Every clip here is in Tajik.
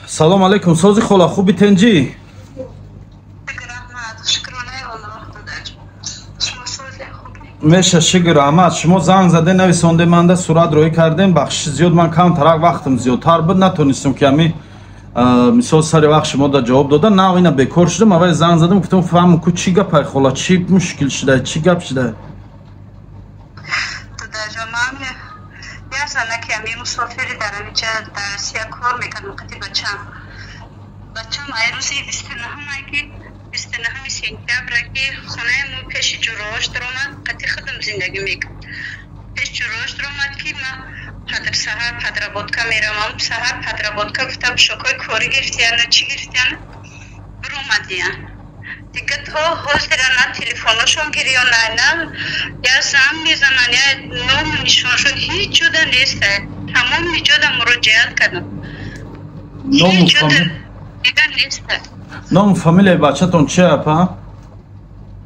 Салом алейкум, сози хола, хуби, тенҷӣ? Меша, шукр, раҳмат. Шумо занг заде, нависонде, манда сурат роӣ кардем. Бахшиши зиёд, ман камтарак вақтам зиёдтар буд, натонистам ки ами мисол сари вақт шумо да ҷавоб дода. Нав ина бекор шудам, аввал занг задам, гуфтам, фаҳмам ку чӣ гапай, хола, чӣ мушкил шуда, чӣ гап шуда? Мусофири дар амиҷа дар Россия кор мекардам қати бачам. Бачам ай рӯзи 29-ам, ки 29-уми сентябра, ки хонаи мо пеши ҷурош даромад, қати худам зиндагӣ мекард. Пеш ҷурош даромад, ки ма саҳар подработка меравам. Саҳар подработка гуфтам, шокои корӣ гирифтияна, чӣ гирифтияна, биромадиян. Дига то ҳозира на телефоношон гирёна, на я занг мезананд, я ному нишоншон ҳеҷ ҷода нест. Тамоми ҷода муроҷиат кардам. Ҳеҷ ҷода дига нест. Ному фамилияи бачатон чи, апа?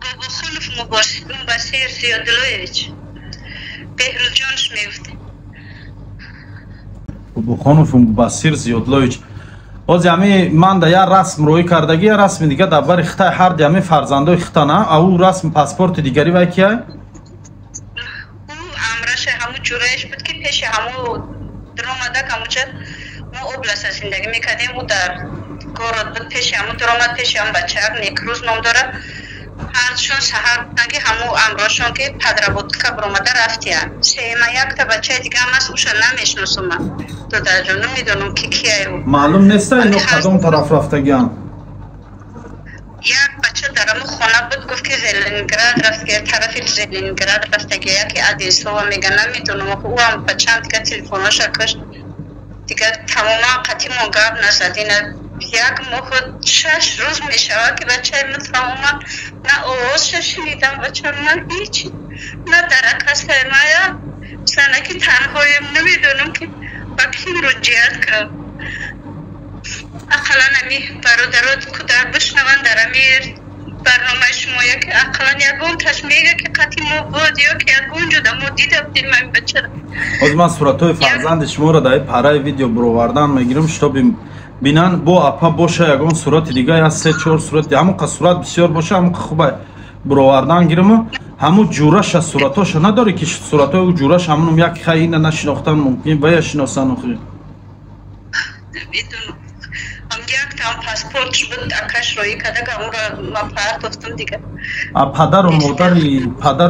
Бобохонов Мубасир Зиёдуллоевич, Беҳрӯзҷонш мегуфтем. Бобохонов Мубасир Зиёдуллоевич. Ҳози ами ман да я расм роӣ кардагӣ, я расми дига дар бари хитай, ҳарди ами фарзандои хита на, ау расми паспорти дигари вай кияй? Ӯ амраша ҳаму ҷураеш буд, ки пеши ҳаму даромадак. Ҳамуча мо областа зиндагӣ мекардем, ӯ дар город буд. Пеши ҳаму даромад, пеши ҳаму бачаак, Некрӯз ном дорад. Ҳардушон саҳар гуфтанд, ки ҳаму амрошон, ки подработка баромада рафтиян. Сема якта бачаи дигаам аст, уша намешиносум ман, додарҷон, намедонам, ки кияй ӯ. Маълум неста, ино кадом тараф рафтагиан? Як бача дар ҳаму хона буд, гуфт, ки Зеленград рафтаги, тарафи Зеленград рафтаги, яке Одинсова мега, намедонам. Ӯам бачаам дига телефоноша кушт, дига тамоман қатимон гап назад. Ина як моҳу 6 рӯз мешавад, ки бачаи мо тамоман на овозша шунидам, бачам, на ҳеҷ, на дарак ҳастай. Мая занаки танҳоем, намедонам, ки ба кӣ муроҷиат кунам. Ақаллан ами бародаро кудар бишнаванд дар ами барномаи шумо, яке ақаллан ягонташ мега, ки қати мо буд ё ки ягон ҷода мо дида будем ами бачара. Ҳозир ман суратҳои фарзанди шуморо дар параи видео буровардан мегирам, шитоби бинан. Бо апа боша, ягон сурати дига, я се чор сурати, ҳамон қа сурат бисёр боша, ҳамон қа хуба буровардан гирам. Ҳамун ҷураша суратоша надорӣ, ки суратҳои ӯ ҷураш ҳамунум як хай ина нашинохтан мумкин, ва я шиносан охи? Яктам паспортш буд, акаш роӣ карда, ҳамуро ман партофтам дига. А падару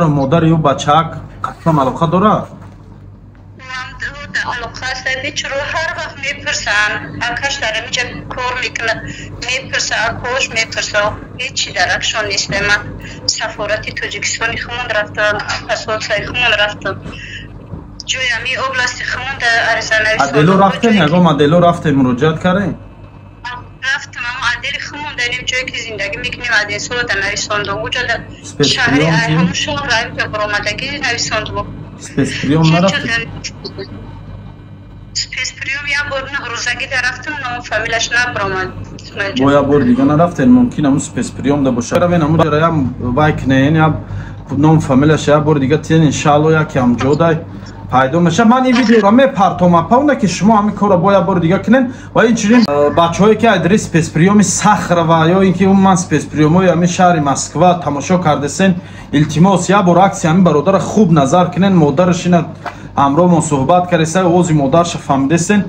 модари ӯ бачаак қатъан алоқа дорад? Алоқа аст, бечоро ҳар вақт мепурсанд. Акаш дар ҳаминҷа кор мекунад, мепурса, акош мепурса, ҳечи даракшон нест. Ман сафорати Тоҷикистони хумон рафтам, посольствои хумон рафтам, ҷои ҳами области хумон дар ариза. Отдело рафтем, ягон отдело рафтем, муроҷиат кардем? Рафтам, ама отдели хумон дар ин ҷое ки зиндагӣ мекунем, Одинсово да нависондум, уҷо шаҳри ҳамун шаҳр ҳамҷо баромадагӣ нависондум. Спецприём нарафтем? Спецприём як бор рӯзагӣ да рафтам, ном фамилаш набаромад. Бо як бор дига нарафтем? Мумкин ҳамун спецприём да боша. Равен, ҳамун ҷара ям вай кунен, я ном фамилаш як бор дига тиен, иншаалло яке ҳам ҷодай пайдо мешавад. Ман ин видеоро мепартом, апа, оне ки шумо ҳамин корро бо як бори дига кунен. Ва инчунин бачаҳое ки адреси спецприёми Сахарова ё ин ки умуман спецприёмҳои ҳамин шаҳри Москва тамошо кардесен, илтимос, як бор акси ҳамин бародара хуб назар кунен. Модараш ина ҳамроҳмон суҳбат кардеса, овози модарша фаҳмидесен.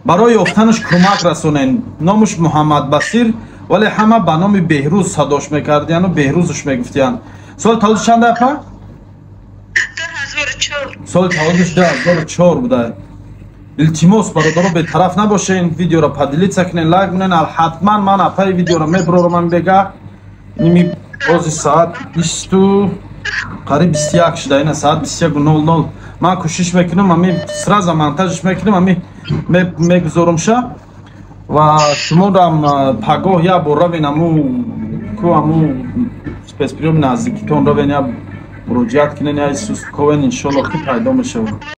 Барои ёфтанаш кӯмак расонен. Номаш Муҳаммадбасир, вале ҳама ба номи Беҳрӯз садош мекардияну Беҳрӯзш мегуфтиянд. Соли таваллуд чанда, апа? Соли таваллудаш 2004 буда. Илтимос, бародаро, бетараф набошен, видеоро поделиться кунен, лайк кунен. Ҳатман ман апаи видеоро мебурорам бега. Ними бози соат бисту қариб 21 шуда, ина соат 21:00. Ман кӯшиш мекунам, ами сразу монтажш мекунам, ами мегузорумша. Ва шуморам пагоҳ як бор равен аму ку аму спецприёми наздикитон равен, як муроҷиат кунен, я исусковен, иншолло, ки пайдо мешавад.